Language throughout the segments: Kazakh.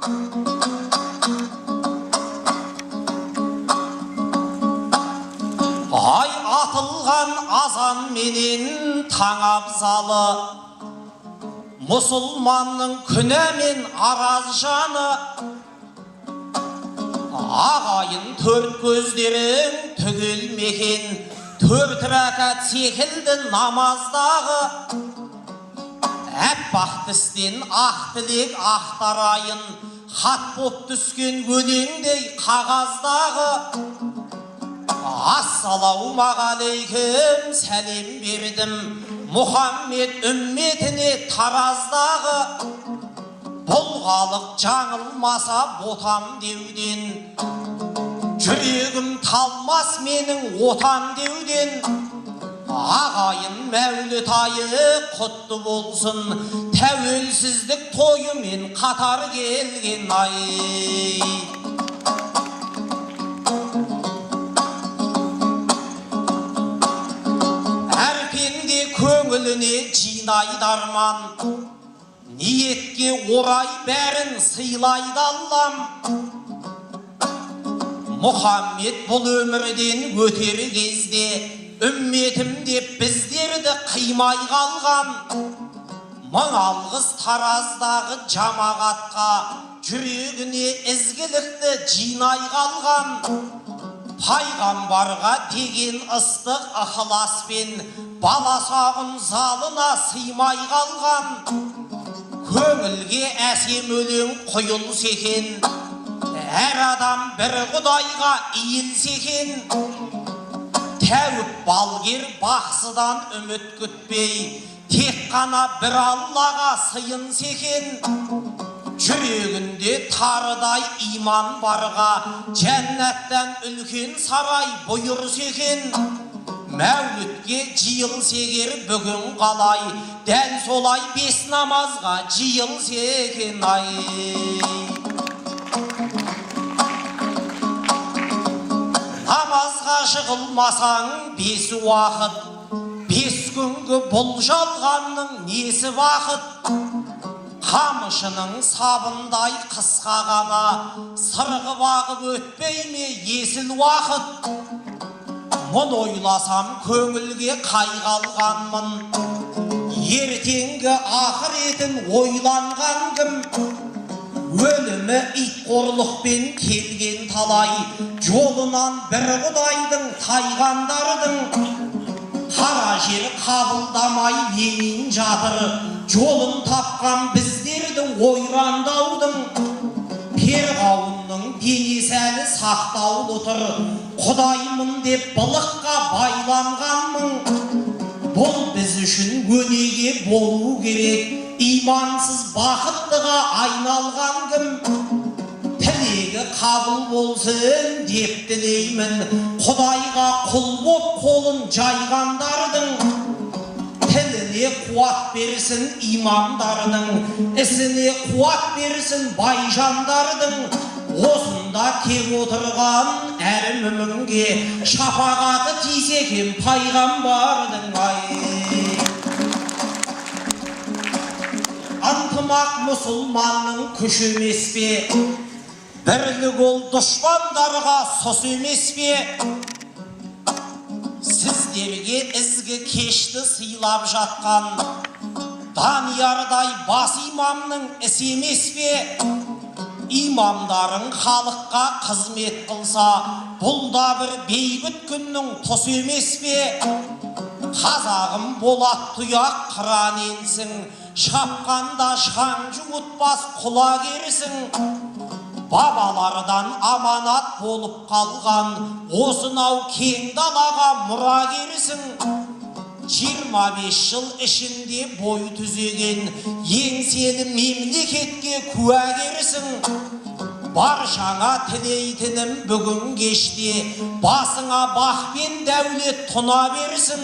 Ай атылған азан менен таң абзалы, мұсылманның күнә мен араз жаны. Ағайын төрт көздерің түгел мекен, төрт рәкәт секілді намаздағы. Әппақ тістен ақ тілек ақтарайын, хат боп түскен өлеңдей қағаздағы. Ассалаумағалейкум сәлем бердім, Мұхаммед үмметіне тараздағы. Бұл халық жаңылмаса ботам деуден, жүрегім талмас менің отан деуден. Ағайын мәуліт айы құтты болсын, тәуелсіздік тойымен қатар келген ай. Әр пенде көңіліне жинайды арман, ниетке орай бәрін сыйлайды Аллам. Мұхаммед бұл өмірден өтер кезде үмметім деп біздерді қимай қалған. Мың алғыс Тараздағы жамағатқа, жүрегіне ізгілікті жинай қалған. Пайғамбарға деген ыстық ықыласпен Баласағұн залына сыймай қалған. Көңілге әсем өлең құйылса екен, әр адам бір Құдайға иілсе екен. Тәуіп балгер бақсыдан үміт күтпей, тек қана бір Аллаға сыйынса екен. Жүрегінде тарыдай иман барға, жәннаттан үлкен сарай бұйырса екен. Мәулітке жиылса егер бүгін қалай, дәл солай бес намазға жиылса екен ай. Намазға жығылмасаң бес уақыт, бес күнгі бұл жалғанның несі бақыт? Қамшының сабындай қысқа ғана, сырғып ағып өтпей ме есіл уақыт? Мұны ойласам көңілге қайғы алғанмын, ертеңгі ақыретін ойланған кім? Өлімі ит қорлықпен келген талай, жолынан бір Құдайдың тайғандардың. Қара жер қабылдамай емен жатыр, жолын тапқан біздерді ойрандаудың. Перғауынның денесі әлі сақтаулы тұр, Құдаймын деп былыққа байланғанмын. Бұл біз үшін өнеге болу керек, имансыз бақыттыға айналған кім? Тілегі қабыл болсын деп тілеймін, Құдайға құл боп қолын жайғандардың. Тіліне қуат берсін имамдардың, ісіне қуат берсін байжандардың. Осында кеп отырған әр мүмінге шапағаты тисе екен пайғамбардың ай. Ынтымақ мұсылманның күші емес пе? Бірлік ол дұшпандарға сұс емес пе? Сіздерге ізгі кешті сыйлап жатқан Даниярдай бас имамның ісі емес пе? Имамдарың халыққа қызмет қылса, бұл да бір бейбіт күннің тұсы емес пе? Қазағым болат тұяқ қыран елсің, шапқанда шаң жуытпас құла керсің. Бабалардан аманат болып қалған осынау кең далаға мұра керсің. 25 жыл ішінде бой түзеген еңселі мемлекетке куәгерсің. Баршаңа тілейтінім бүгін кеште басыңа бақ пен дәулет тұна берсін.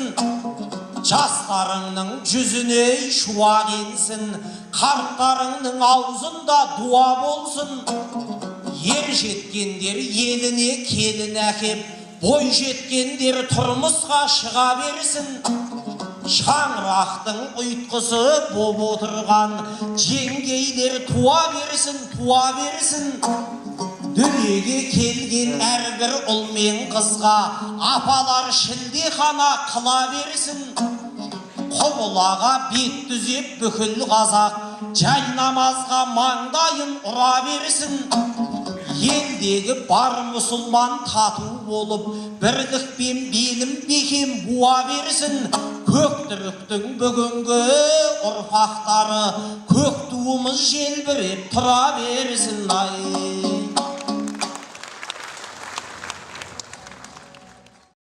Жастарыңның жүзіне шуақ енсін, қарттарыңның аузында дуа болсын. Ер жеткендер еліне келін әкеп, бой жеткендер тұрмысқа шыға берсін. Шаңырақтың ұйтқысы боп отырған жеңгейлер туа берсін, туа берсін. Дүниеге келген әрбір ұл мен қызға апалар шілдехана қыла берсін. Құбылаға бет түзеп бүкіл қазақ жай намазға маңдайын ұра берсін. Елдегі бар мұсылман тату болып, бірлікпен белін бекем буа берсін. Көк түріктің бүгінгі ұрпақтары, көк туымыз желбіреп тұра берсін. Ай.